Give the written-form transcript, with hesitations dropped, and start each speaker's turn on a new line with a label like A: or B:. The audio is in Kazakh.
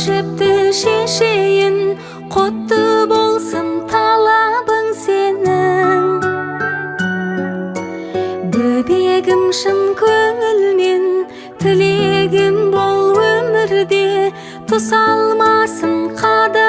A: Жіпті шешейін, құтты болсын талабың сенің. Бөбегім, шын көңілмен тілегім, бол өмірде тұсалмасын қадір.